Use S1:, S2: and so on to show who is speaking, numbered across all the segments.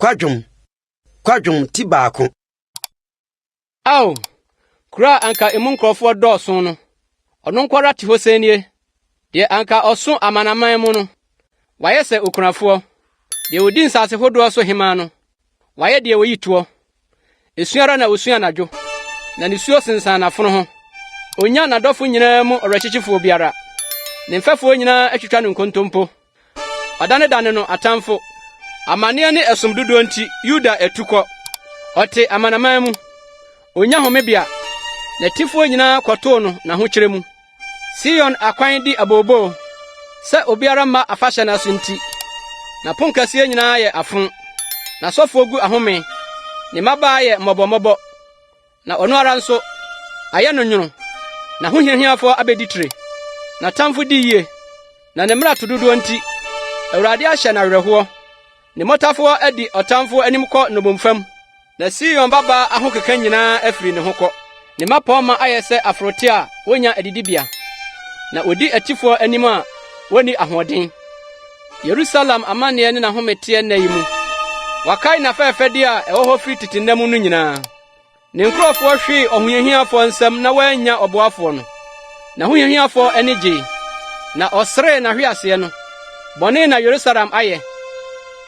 S1: Kwadwom, Kwadwom ti baako.
S2: Ao, kuro a anka emu nkurɔfoɔ dɔɔso no, ɔno nko ara te hɔ sɛn nie? Deɛ anka ɔso amanaman mu no, wayɛ sɛ okunafoɔ. Deɛ ɔdi nsase hodoɔ so hemmaa no, wayɛ deɛ wɔyi toɔ. Esu ara na osu anadwo, na nisuo sensan n'afono ho. Onnya n'adɔfo nyinaa mu ɔwerɛkyekyefoɔ biara. Ne mfɛfoɔ nyinaa atwitwa no nkontompo. Ɔdanedane no atamfo. Amanneɛ ne ɛsom dodoɔ nti, Yuda atu kɔ. Ɔte amanaman mu. Onnya homebea. N'atifoɔ nyinaa kɔtoo no n'ahokyerɛ mu. Sion akwan di abooboo sɛ obiara mma afahyɛ no ase nti. N'aponkɛseɛ nyinaa yɛ afo. N'asɔfoɔ gu ahome. Ne mmabaa yɛ mmɔbɔmmɔbɔ. Na ɔno ara nso, ayɛ no nwono. N'ahohiahiafoɔ abɛdi tire. N'atamfo di yie. Na ne mmarato dodoɔ nti, Awurade ahyɛ no awerɛhoɔ. Ne mmɔtafoɔ adi ɔtamfoɔ anim kɔ nnommumfa mu. Na Sion babaa ahokeka nyinaa afiri ne ho kɔ. Ne mmapɔmma ayɛ sɛ aforote a wonnya adidibea, na wodi atifoɔ anim a wonni ahoɔden. Yerusalem amanneɛ ne n'ahometeɛ nna yi mu, wɔakae n'afɛfɛde a ɛwɔ hɔ firi tete nna mu no nyinaa. Ne nkurɔfoɔ hwee ɔhohiahiafoɔ nsam na wɔannya ɔboafoɔ no. N'ahohiahiafoɔ ani gyei, na ɔseree n'ahweaseɛ no. Bɔne na Yerusalem ayɛ,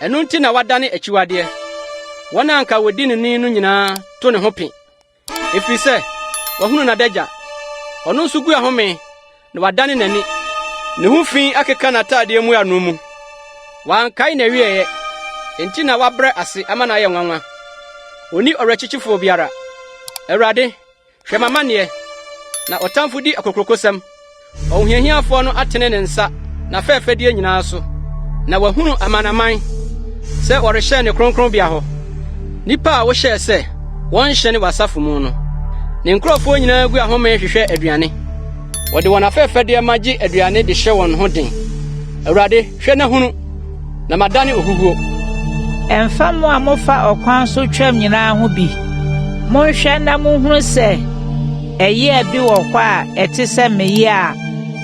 S2: ɛno nti na wadane akyiwadeɛ. Wɔn a anka wɔdi no ni no nyinaa to ne ho pe, ɛfiri sɛ wɔahunu n'adagya. Ɔno nso gu ahome na wadane n'ani. Ne ho fi akeka n'ataadeɛ mmuano mu. Wankae n'awieeɛ, enti na wabrɛ ase ama no ayɛ nwanwa. Onni ɔwerɛkyekyefoɔ biara. Awurade, hwɛ m'amanneɛ, na ɔtamfo di akokurokosɛm. Ɔhohiahiafoɔ no atene ne nsa n'afɛfɛdeɛ nyinaa so, na wahunu amanaman sɛ wɔrehyɛn ne kronkronbea hɔ, nnipa a wohyɛɛ sɛ wɔnhyɛne w'asafo mu no. Ne nkurɔfoɔ nyinaa gu ahome hwehwɛ aduane. Wɔde wɔn afɛfɛdeɛ ma gye aduane de hyɛ wɔn ho den. Awurade, hwɛ na hunu, na madane ohuhuo.
S3: Ɛmfa mo a mofa ɔkwan so twam nyinaa ho bi. Monhwɛ na monhunu sɛ ɛyea bi wɔ hɔ a ɛte sɛ me yea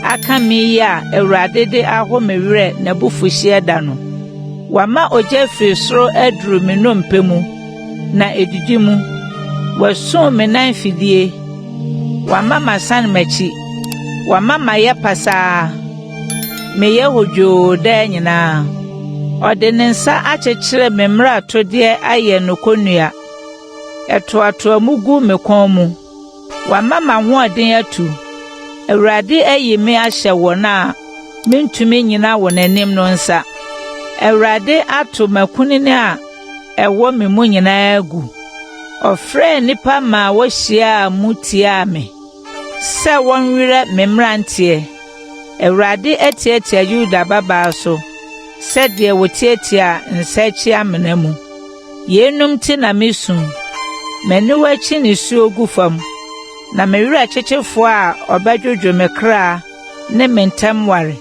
S3: a aka me yi a Awurade de aho me werɛ n'abufuhyeɛ da no. Wama ogya firi soro aduru me nnompe mu, na edidi mu. Wasum me nan fidie. Wama masan m'akyi. Wama mayɛ pasaa. Meyɛ hodwoo daa nyinaa. Ɔde ne nsa akyekyere me mmaratodeɛ ayɛ no kɔnnua. Ɛtoatoa mu gu me kɔn mu. Wama m'ahoɔden atu. Awurade ayi me ahyɛ wɔn a mintumi nnyina wɔn anim no nsa. Awurade ato m'akunini a ɛwɔ me mu nyinaa agu. Ɔfrɛɛ nnipa maa wohyiaa mu tiaa me sɛ wɔnwerɛ me mmeranteɛ. Awurade atiatia Yuda babaa so sɛdeɛ wɔtiatia nsa-kyi-amena mu. Yeinom nti na misu, m'aniwa kyi nisuo gu fam, na me werɛkyekyefoɔ a ɔbɛdwodwo me kra ne me ntam ware.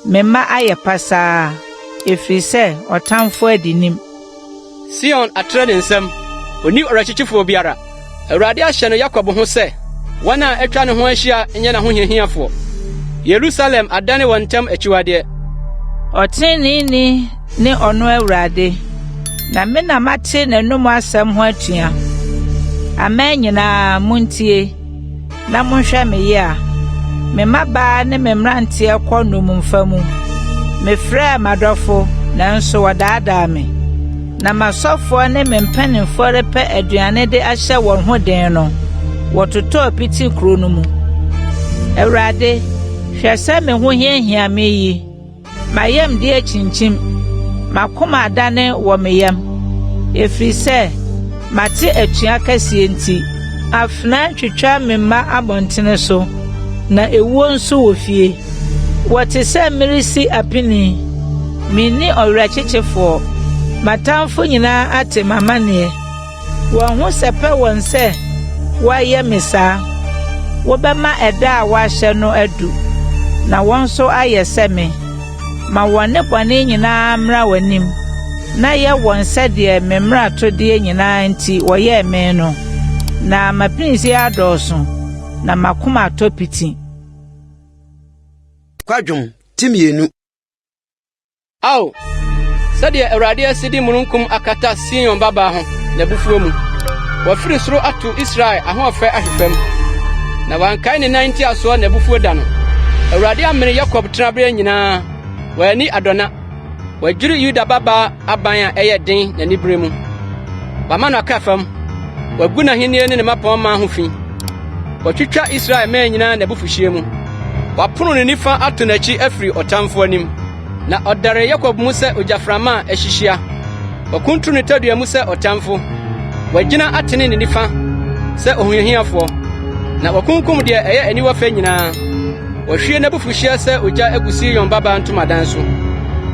S3: Me mma ayɛ pasaa, ɛfiri sɛ ɔtamfo adi nim.
S2: Sion atrɛ ne nsam, onni ɔwerɛkyekyefoɔ biara. Awurade ahyɛ no Yakob ho sɛ wɔn a atwa ne ho ahyia nyɛ n'ahohiahiafoɔ. Yerusalem adane wɔn ntam akyiwadeɛ.
S3: Ɔteneneeni ne ɔno Awurade, na me na mate n'anom asɛm ho atua. Aman nyinaa, muntie, na monhwɛ me yea. Me mmabaa ne me mmeranteɛ kɔ nnommumfa mu. Mefrɛɛ m'adɔfo, nanso wɔdaadaa me. Na m'asɔfoɔ ne me mpanimfoɔ repɛ aduane de ahyɛ wɔn ho den no, wɔtotɔɔ piti kuro no mu. Awurade, hwɛ sɛ me ho hiahia me yi! M'ayamdeɛ kyinkyim, m'akoma adane wɔ me yam, ɛfiri sɛ mate atua kɛseɛ nti. Afena twitwa me mma abɔntene so, na ewuo nso wɔ fie. Wɔte sɛ meresi apini, menni ɔwerɛkyekyefoɔ. M'atamfo nyinaa ate m'amanneɛ. Wɔn ho sɛpɛ wɔn sɛ wɔayɛ me saa. Wobɛma ɛda a woahyɛ no adu, na wɔn nso ayɛ sɛ me. Ma wɔn nnebɔne nyinaa mmra w'anim, na yɛ wɔn sɛdeɛ me mmaratodeɛ nyinaa nti wɔyɛɛ me no. Na m'apinisie adɔɔso, na m'akoma atɔ piti.
S1: Kwadwom ti mmienu.
S2: Ao, Sɛdeɛ Awurade asi de mununkum akata Sion babaa ho n'abufuo mu. Wafiri soro ato Israel ahoɔfɛ ahwe fam, na wankae ne nan ntiasoɔ n'abufuo da no. Awurade amene Yakob tenaberɛ nyinaa, wanni adɔna. Wadwiri Yuda babaa aban a ɛyɛ den n'anibere mu. Wama no aka fam, wagu n'ahenni ne ne mmapɔmma ho fi. Watwitwa Israel mmɛn nyinaa n'abufuhyeɛ mu. Wapono ne nifa ato n'akyi afiri ɔtamfo anim. Na ɔdɛree Yakob mu sɛ ogyaframa a ahyihyia. Wakunturu ne tadua mu sɛ ɔtamfo. Wagyina atene ne nifa sɛ ɔhohiahiafoɔ, na wakunkum deɛ ɛyɛ aniwa fɛ nyinaa. Wahwie n'abufuhyeɛ sɛ ogya agu Sion babaa ntomadan so.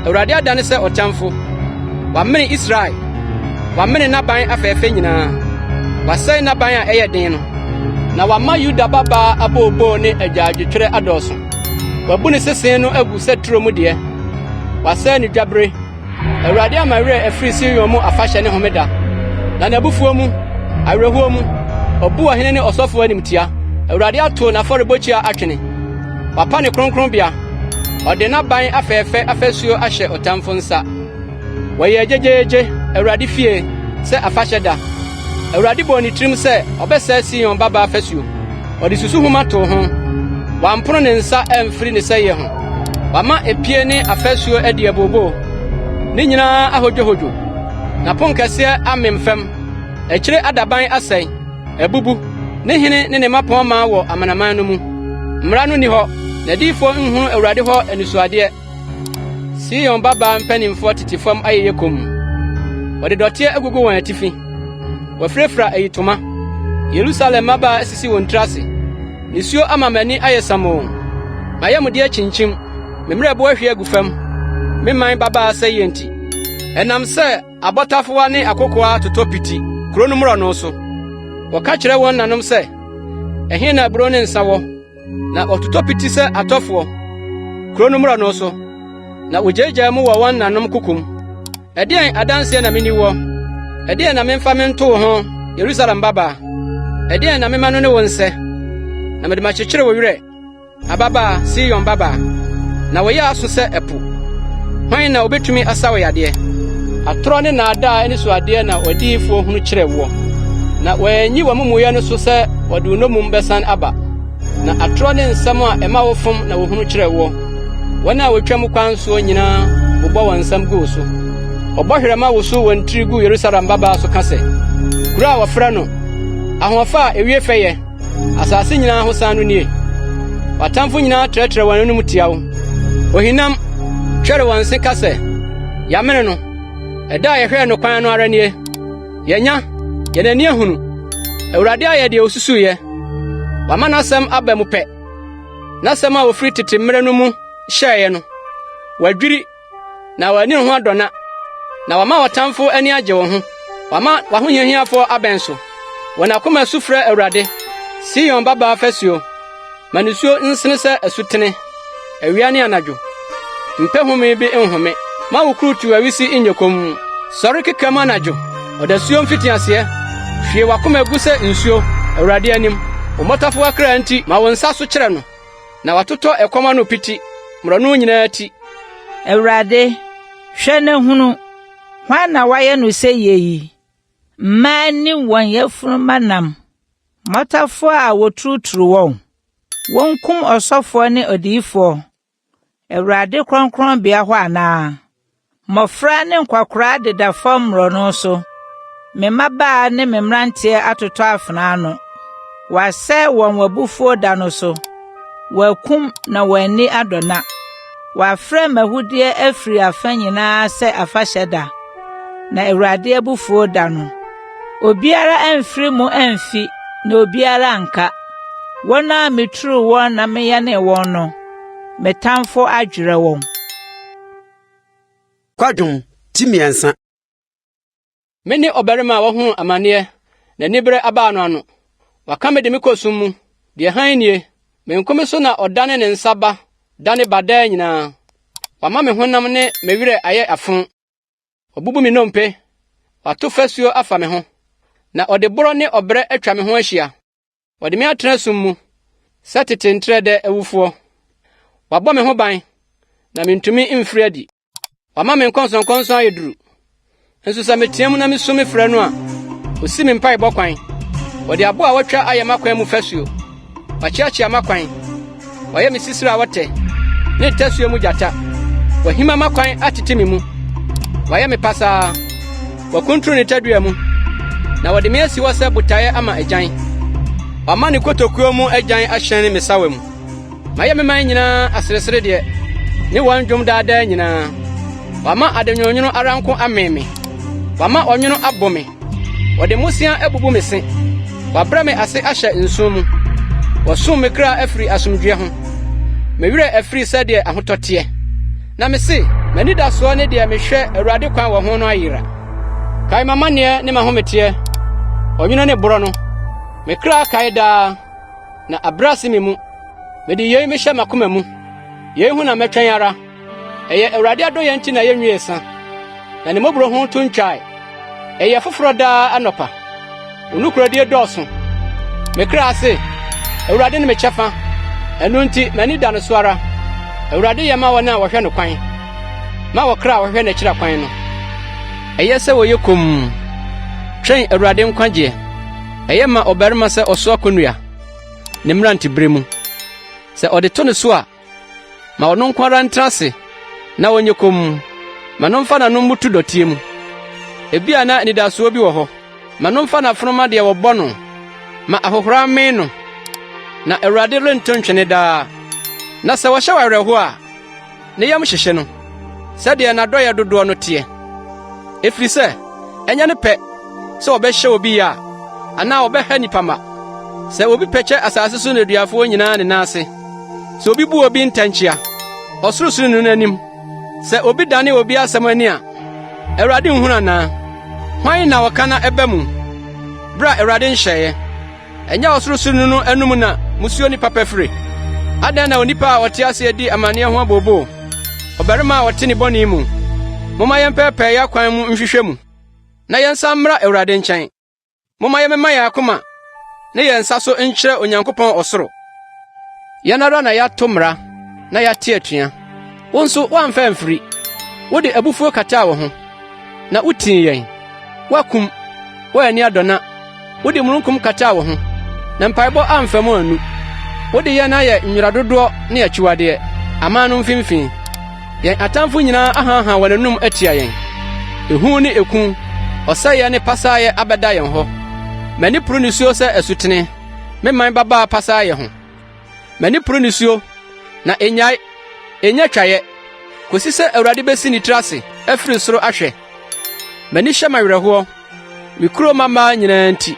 S2: Awurade adane sɛ ɔtamfo. Wamene Israel. Wamene n'aban afɛɛfɛ nyinaa. Wasɛe n'aban a ɛyɛ den no. Na wama Yuda babaa abooboo ne agyaadwotwirɛ adɔɔso. Wabu ne sese no agu sɛ turo mu deɛ. Wasɛe ne dwabere. Awurade ama werɛ afiri Sion mu afahyɛ ne homeda. Na n'abufuo mu, awerɛhoɔ mu, ɔbu ɔhene ne ɔsɔfoɔ animtia. Awurade ato n'afɔrebɔkyia atwene. Wapa ne kronkronbea. Ɔde n'aban afɛɛfɛ afasuo ahyɛ ɔtamfo nsa. Wɔyɛɛ gyegyeegye Awurade fie sɛ afahyɛ da. Awurade bɔɔ ne tirim sɛ ɔbɛsɛe Sion babaa fasuo. Ɔde susuhoma too ho. Wampono ne nsa amfiri ne sɛeɛ ho. Wama epie ne afasuo adi abooboo. Ne nyinaa ahodwohodwo. N'aponkɛseɛ amem fam. Akyire adaban asɛe, abubu. Ne hene ne ne mmapɔmma wɔ amanaman no mu. Mmara no nni hɔ. N'adiyifoɔ nhunu Awurade hɔ anisoadeɛ. Sion babaa mpanimfoɔ tete fam ayeyɛ komm. Wɔde dɔteɛ agugu wɔn atifi. Wɔafirafira ayitoma. Yerusalem mmabaa asisi wɔn tiri ase. Nisuo ama m'ani ayɛ samoo. M'ayamdeɛ akyinkyim, me mmerɛbo ahwie agu fam, me man babaa sɛeɛ nti. Ɛnam sɛ abɔtafowa ne akokoaa totɔ piti kuro no mmorɔno so. Wɔka kyerɛ wɔn nanom sɛ, Ɛhe na aburow ne nsa wɔ? Na wɔtotɔ piti sɛ atɔfoɔ, kuro no mmorɔno so, na wogyaagyaa mu wɔ wɔn nanom kokom. Ɛdeɛn adanseɛ na menni woɔ? Ɛdeɛn na memfa mento wo ho, Yerusalem babaa? Ɛdeɛn na mema no ne wo nsɛ, na mede makyekyere wo werɛ, ababaa, Sion babaa? Na wo yea so sɛ ɛpo. Hwan na obetumi asa wo yadeɛ? Atorɔ ne nnaadaa anisoadeɛ na w'adiyifoɔ hunu kyerɛ woɔ, na wɔanyi w'amumuyɛ no so sɛ wɔde wo nnommum bɛsan aba. Na atorɔ ne nsɛm a ɛma wofom na wɔhunu kyerɛ woɔ. Wɔn a wɔtwam kwan soɔ nyinaa bobɔ wɔn nsam gu wo so. Wɔbɔ hwerɛma woso wɔn tiri gu Yerusalem babaa so ka sɛ, Kuro a wɔfrɛ no Ahoɔfɛ a Ewie Fɛyɛ, Asase nyinaa ho san no nie. W'atamfo nyinaa trɛtrɛ wɔn anom tia wo. Ohinam twɛre wɔn se ka sɛ, Yɛamene no. Ɛda a yɛhwɛɛ no kwan no ara nie. Yɛanya, yɛn ani ahunu. Awurade ayɛ deɛ osusuiɛ. Wama n'asɛm aba mu pɛ. N'asɛm a ofiri tete mmere no mu hyɛeɛ no, wadwiri na wanni ne ho adɔna, na wama w'atamfo ani agye wo ho. Wama w'ahohiahiafoɔ abɛn so. Wɔn akoma su frɛ Awurade. Sion babaa fasuo, ma nisuo nsene sɛ asutene, awia ne anadwo. Mpɛ home bi nhome. Ma wo kurutu awisi nyɛ komm. Sɔre keka mu anadwo, ɔdasuo mfitiaseɛ. Hwie w'akoma gu sɛ nsuo, Awurade anim. Wo mmɔtafowa kra nti, ma wo nsa so kyerɛ no. Na watotɔ ɛkɔm ano piti, mmorɔno nyinaa ti.
S3: Awurade, hwɛ na hunu, hwan na woayɛ no sɛ yei? Mmaa nni wɔn yafunumma nam, mmɔtafoɔ a wɔturuturu wɔn. Wɔnkum ɔsɔfoɔ ne odiyifoɔ, Awurade kronkronbea hɔ anaa? Mmɔfra ne nkwakoraa deda fam mmorɔno so. Me mmabaa ne me mmeranteɛ atotɔ afena ano. Wɔasɛe wɔn w'abufuo da no so. Wɔakum na wɔn ani adɔ nna. Wɔafrɛ m'ahudeɛ afiri afa nyinaa sɛ afahyɛ da, na Awurade abufuo da no. Obiara amfiri mu amfi na obiara anka. Wɔn a mituruu wɔn na meyɛnee wɔn no, me tamfo adwerɛ wɔn.
S1: Kwadwom ti mmiɛnsa.
S2: Me ne ɔbarima a wahunu amanneɛ na anibere abaa no ano. Waka me de me kɔ sum mu, deɛ hann nnie. Me nkome so na ɔdane ne nsa ba dane ba daa nyinaa. Wama me honam ne me werɛ ayɛ afõ. Wabubu me nnompe, wato fasuo afa me ho, na ɔde borɔ ne ɔbrɛ atwa me ho ahyia. Wɔde me atena sum mu sɛ tete ntrɛdɛ awufoɔ. Wabɔ me ho ban, na mintumi mfiri adi. Wama me nkɔnsɔnkɔnsɔn ayɛ duru. Nso sɛ meteɛ mu na misu mefrɛ no a, osi me mpaebɔ kwan. Ɔde abo a wɔatwa ayɛ m'akwan mu fasuo. Wakyeakyea m'akwan. Wayɛ me sisire a wɔtɛ, ne ntasuo mu gyata. Wahima m'akwan atete me mu. Wayɛ me pasaa. Wakunturu ne tadua mu, na wɔde me asi hɔ sɛ botaeɛ ama agyan. Wama ne kotokuo mu agyan ahyɛne me sawa mu. Mayɛ me man nyinaa asereseredeɛ, ne wɔn dwom daa daa nyinaa. Wama ade nwononwono ara nko amee me. Wama ɔnwono abo me. Wɔde mmosea abubu me se. Wabrɛ me ase ahyɛ nsõ mu. Wasum me kra afiri asomdwoeɛ ho. Me werɛ afiri sɛdeɛ ahotɔ teɛ. Na mese, M'anidasoɔ ne deɛ mehwɛ Awurade kwan wɔ ho no ayera. Kae m'amanneɛ ne m'ahometeɛ, ɔnwono ne borɔ no. Me kra kae daa. Na abrɛ ase me mu. Mede yei mehyɛ m'akoma mu. Yei ho na mɛtwɛn ara. Ɛyɛ Awurade adɔeɛ nti na yɛnwiee sa, na ne mmɔborɔhunu to ntwae. Ɛyɛ foforɔ daa anɔpa. Wo nokorɛdie dɔɔso. Me kra se, Awurade ne me kyɛfa, ɛno nti m'ani da no so ara. Awurade yɛ ma wɔn a wɔhwɛ no kwan, ma ɔkra a wɔhwehwɛ n'akyira kwan no. Ɛyɛ sɛ wɔyɛ komm twɛn Awurade nkwagyeɛ. Ɛyɛ ma ɔbarima sɛ ɔsoa kɔnnua ne mmerantebere mu. Sɛ ɔde to ne so a, ma ɔno nko ara ntena ase na ɔnyɛ komm. Ma no mfa n'ano mmutu dɔteɛ mu. Ebia na anidasoɔ bi wɔ hɔ. Ma no mfa n'afono mma deɛ wɔbɔ no. Ma ahohora mmee no. Na Awurade rento ntwene daa. Na sɛ wɔhyɛ wo awerɛhoɔ a, ne yam hyehye no, sɛdeɛ n'adɔeɛ dodoɔ no teɛ. Ɛfiri sɛ, ɛnyɛ ne pɛ sɛ ɔbɛhyɛ obi yea anaa ɔbɛha nnipa mma. Sɛ obi pɛkyɛ asase so nneduafoɔ nyinaa ne nan ase, sɛ obi bu obi ntɛnkyea, Ɔsorosoroni no anim, sɛ obi dane obi asɛm ani a, Awurade nhunu anaa? Hwan na ɔka na ɛba mu, bere a Awurade nhyɛeɛ? Ɛnyɛ Ɔsorosoroni no anom na mmusuo ne papa fire? Adɛn na onipa a ɔte ase adi amanneɛ ho abooboo, ɔbarima a ɔte ne bɔne mu? Momma yɛmpɛɛpɛɛ yɛn akwan mu nhwehwɛ mu, na yɛnsan mmra Awurade nkyɛn. Momma yɛmmema yɛn akoma ne yɛn nsa so nkyerɛ Onyankopɔn ɔsoro. Yɛn ara na yɛato mmara na yɛate atua. Wo nso woamfa amfiri. Wode abufuo kataa wo ho, na wutii yɛn. Woakum, woanni adɔna. Wode mununkum kataa wo ho, na mpaebɔ amfa mu annu. Wode yɛn ayɛ nwera dodoɔ ne akyiwadeɛ, aman no mfimfini. Yɛn atamfo nyinaa ahaahaa wɔn anom atia yɛn. Ehu ne eku, ɔsɛeɛ ne pasaayɛ abɛda yɛn hɔ. M'ani poro nisuo sɛ asutene, me man babaa pasaayɛ ho. M'ani poro nisuo, na ennyae, ennya twaeɛ, kosi sɛ Awurade besi ne tiri ase afiri soro ahwɛ. M'ani hyɛ me awerɛhoɔ, me kurow mmammaa nyinaa nti.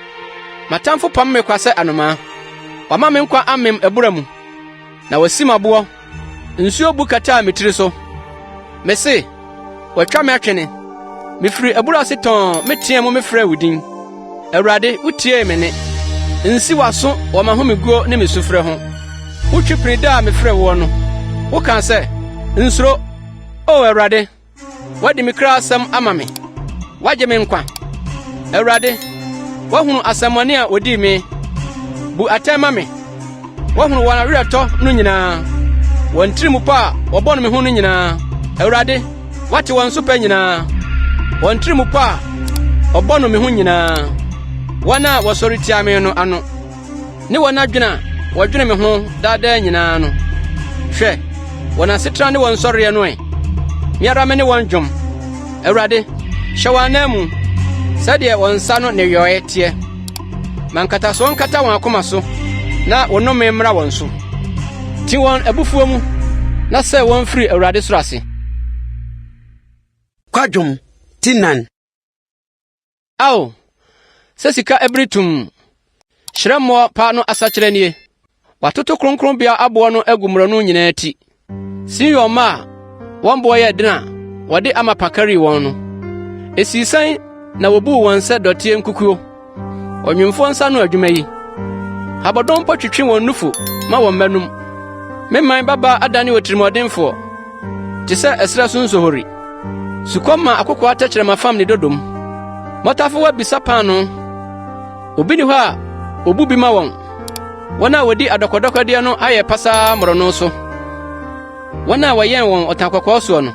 S2: M'atamfo pam me kwa sɛ anomaa. Wɔama me nkwa amem abura mu, na wɔasi me aboɔ. Nsuo bu kataa me tiri so. Mese, Wɔatwa me atwene. Mifiri abura ase tɔnn meteɛɛ mu mefrɛɛ wo din. Awurade, wutiee me nne. Nsi w'aso wɔ m'ahomeguo ne me sufrɛ ho. Wotwe pini da a mefrɛɛ woɔ no. Wokaa sɛ, Nsuro, O Awurade. Woadi me kra asɛm ama me. Woagye me nkwa. Awurade, woahunu asɛmmɔne a wodii me. Bu atɛn ma me. Woahunu wɔn aweretɔ no nyinaa, wɔn tirim pɔ a wɔbɔ no me ho no nyinaa. Awurade, woate wɔn nso pɛ nyinaa, wɔn tirim pɔ a wɔbɔ no me ho nyinaa. Wɔn a wɔsɔre tia me no ano. Ne wɔn adwene a wɔdwene me ho daa daa nyinaa no. Hwɛ, wɔn asetra ne wɔn nsɔreɛ no ɛ! Me ara mene wɔn dwom. Awurade, hyɛ wɔn ananmu sɛdeɛ wɔn nsa no nneyɔe teɛ. Ma nkatasoɔ nkata wɔn akoma so, na wo nnome mmra wɔn so. Ti wɔn abufuo mu, na sɛe wɔn firi Awurade soro ase.
S1: Kwadwom ti nan.
S2: Ao, sɛ sika abiri tumm! Hyerɛmmoɔ pa no asakyera nie! Wɔatoto kronkronbea aboɔ no agu mmorɔno nyinaa ti. Sion mma a wɔn boɔ yɛ den a wɔde amapa karii wɔn no, esii sɛn na wobuu wɔn sɛ dɔteɛ nkukuo, ɔnwemfoɔ nsa ano adwuma yi? Habɔdɔm mpo twetwe wɔn nufu ma wɔn mma num. Me man babaa adane otirimɔdenfoɔ. Te sɛ ɛserɛ so nsohori. Sukɔm ma akokoaa tɛkyerɛma fam ne dodom. Mmɔtafowa bisa paanoo. Obi nni hɔ a obu bi ma wɔn. Wɔn a wɔdi adɔkɔdɔkɔdeɛ no ayɛ pasaa mmorɔno so. Wɔn a wɔyɛn wɔn ɔtankɔkɔɔ soɔ no.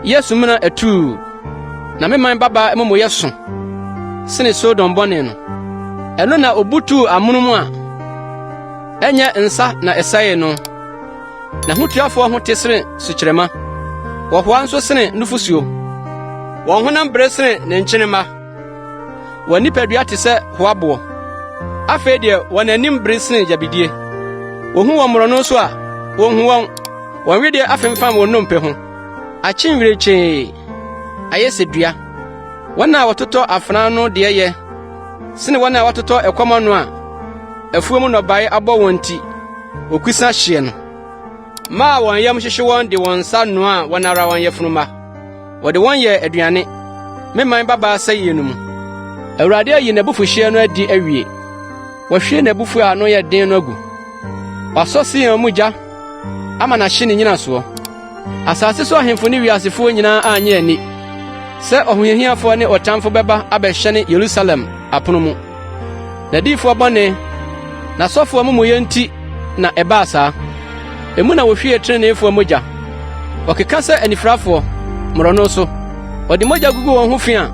S2: Yɛ sumina atuu, na me man babaa amumɔyɛ so sene Sodom bɔne no. Ɛno na obutuu amono mu a ɛnyɛ nsa na ɛsɛee no. N'ahotuafoɔ ho te sene sukyerɛma, wɔhoa nso sene nufusuo. Wɔn honam bere sene nnenkyenemma, wɔn nipadua te sɛ hoaboɔ. Afei deɛ wɔn anim bere sene gyabidie. Wohu wɔn mmorɔno so a, wonhu wɔn. Wɔn wedeɛ afemfam wɔn nnompe ho, akye nwirekyee, ayɛ sɛ dua. Wɔn a wɔtotɔ afena ano deɛ yɛ sene wɔn a wɔatotɔ ɛkɔm ano a afuo mu nnɔbae abɔ wɔn nti wɔkusa hyeɛ no. Mmaa a wɔn yam hyehye wɔn de wɔn nsa noaa wɔn ara wɔn yafunu mma. Wɔde wɔn yɛɛ aduane, me man babaa sɛeɛ no mu. Awurade ayi n'abufuhyeɛ no adi awie. Wahwie n'abufuo a ano yɛ den no agu. Wasɔ Sion mu gya ama no ahye ne nnyinasoɔ. Asase so ahemfo ne wiasefoɔ nyinaa annye anni sɛ ɔhohiahiafoɔ ne ɔtamfo bɛba abɛhyɛne Yerusalem apono mu. N'adiyifoɔ bɔne, n'asɔfoɔ amumuyɛ nti na ɛbaa saa. Emu na wohwiee treneefoɔ mogya. Wɔkeka sɛ anifirafoɔ, mmorɔno so. Wɔde mogya gugu wɔn ho fi a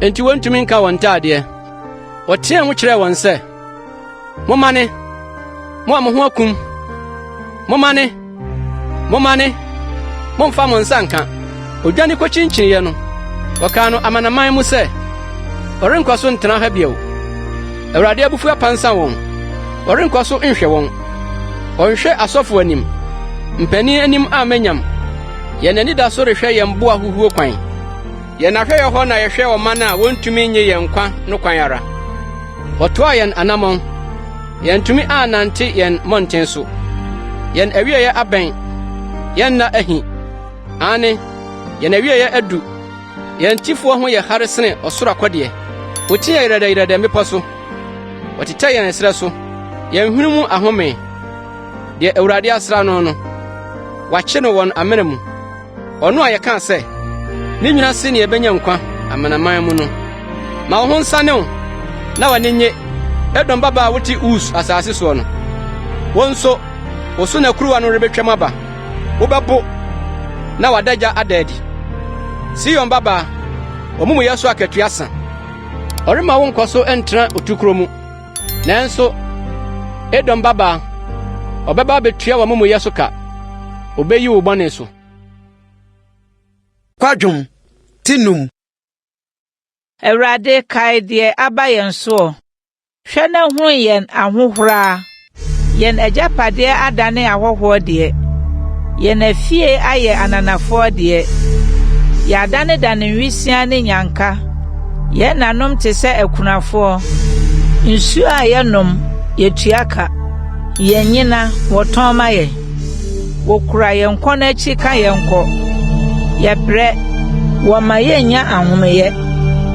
S2: enti wontumi nka wɔn ntadeɛ. Wɔteɛɛ mu kyerɛɛ wɔn sɛ, Mommane, mo a mo ho akum! Mommane, mommane! Mommfa mo nsa nka! Odwane kokyinkyiniiɛ no, wɔkaa no amanaman mu sɛ, Ɔrenkɔ so ntena ha bio. Awurade abufuw apansam wɔn, ɔrenkɔ so nhwɛ wɔn. Ɔnhwɛ asɔfo anim, mpanyin anim amma nyam. Yɛn ani da so rehwɛ yɛn boa huhuo kwan. Yɛn ahwɛyɛ hɔ na yɛhwɛ ɔman a wontumi nnye yɛn nkwa no kwan ara. Wɔtoaa yɛn anammɔn, yɛantumi annante yɛn mmɔnten so. Yɛn awiei abɛn, yɛn nna ahi. Aane, yɛn awiei adu. Yɛn tifoɔ ho yɛ hare sene ɔsoro akɔdeɛ. Wɔkyi yɛn yerɛdɛ yerɛdɛ mmepɔ so, wɔtetɛ yɛn ɛserɛ so. Yɛn hwene mu ahome, deɛ Awurade asra no no, wɔakye no wɔn amena mu. Ɔno a yɛkaa sɛ, Ne nwini ase na yebenya nkwa amanaman mu no. Ma wo ho nsane wo, na w'ani nnye, Edom babaa a wote Us asase soɔ no. Wo nso, wo so na kuruwa no rebetwam aba. Wobɛbo, na w'adagya ada adi. Sion babaa, w'amumuyɛ so akatua sa. Ɔremma wo nkɔ so ntena otukoro mu. Nanso, Edom babaa, ɔbɛba abetua w'amumuyɛ so ka, obeyi wo bɔne so.
S1: Kwadwom, ti num.
S3: Awurade, kae deɛ aba yɛn soɔ. Hwɛ na hunu yɛn ahohora. Yɛn agyapadeɛ adane ahɔhoɔ deɛ. Yɛn afie ayɛ ananafoɔ deɛ. Yɛadanedane nwisiaa ne nnyanka. Yɛn nanom te sɛ akunafoɔ. Nsuo a yɛnom, yɛtua ka. Yɛn nnyina, wɔtɔn ma yɛn. Wɔkura yɛn kɔn akyi ka yɛn kɔ. Yɛbrɛ, wɔma yennya ahomeyɛ.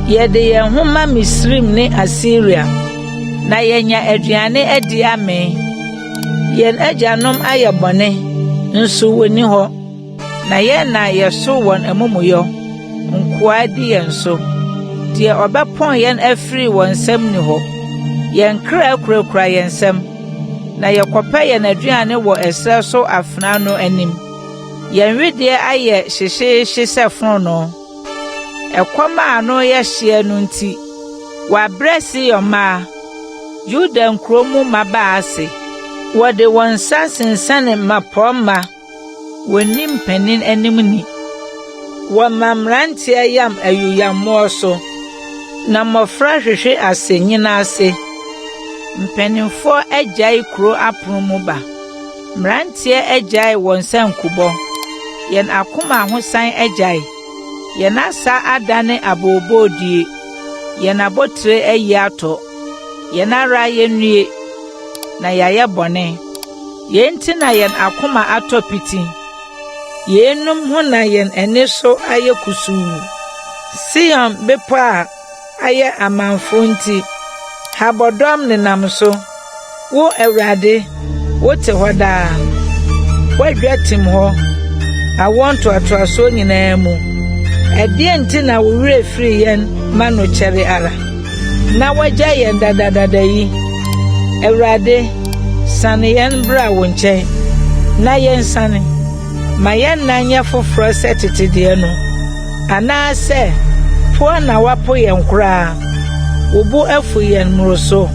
S3: Yɛde yɛn ho ma Misraim ne Asiria, na yɛanya aduane adi amee. Yɛn agyanom ayɛ bɔne, nso wonni hɔ, na yɛn na yɛso wɔn amumuyɔ. Nkoa di yɛn so. Deɛ ɔbɛpɔn yɛn afiri wɔn nsam nni hɔ. Yɛn kra kurakura yɛn nsam. Na yɛkɔpɛ yɛn aduane wɔ ɛserɛ so afena no anim. Yɛn wedeɛ ayɛ hyehyeehye sɛ fononoo. Ɛkɔm a ano yɛ hyeɛ no nti, wɔabrɛ Sion mmaa, Yuda nkuro mu mmabaa ase. Wɔde wɔn nsa sensɛne mmapɔmma. Wɔnni mpanin anim ni. Wɔma mmeranteɛ yam ayuyammoɔ so, na mmɔfra hwehwe ase nnyina ase. Mpanimfoɔ agyae kuro apono mu ba, mmeranteɛ agyae wɔn sankubɔ. Yɛn akoma ahosan agyae, yɛn asa adane abooboodie, yɛn abotire ayi atɔ. Yɛn ara yɛnnue, na yɛayɛ bɔne. Yei nti na yɛn akoma atɔ piti, yeinom ho na yɛn ani so ayɛ kusuu. Sion bepɔ a ayɛ amamfo nti, habɔdɔm nenam so. Wo Awurade, wote hɔ daa. W'adwa tim hɔ, awoɔ ntoatoasoɔ nyinaa mu. Ɛdeɛn nti na wo werɛ firi yɛn ma no kyɛre ara? Na woagya yɛn dadadada yi. Awurade, sane yɛn bra wo nkyɛn, na yɛnsane. Ma yɛn nna nyɛ foforɔ sɛ tete deɛ no. Anaasɛ poa na woapo yɛn koraa, wo bo afu yɛn mmoroso?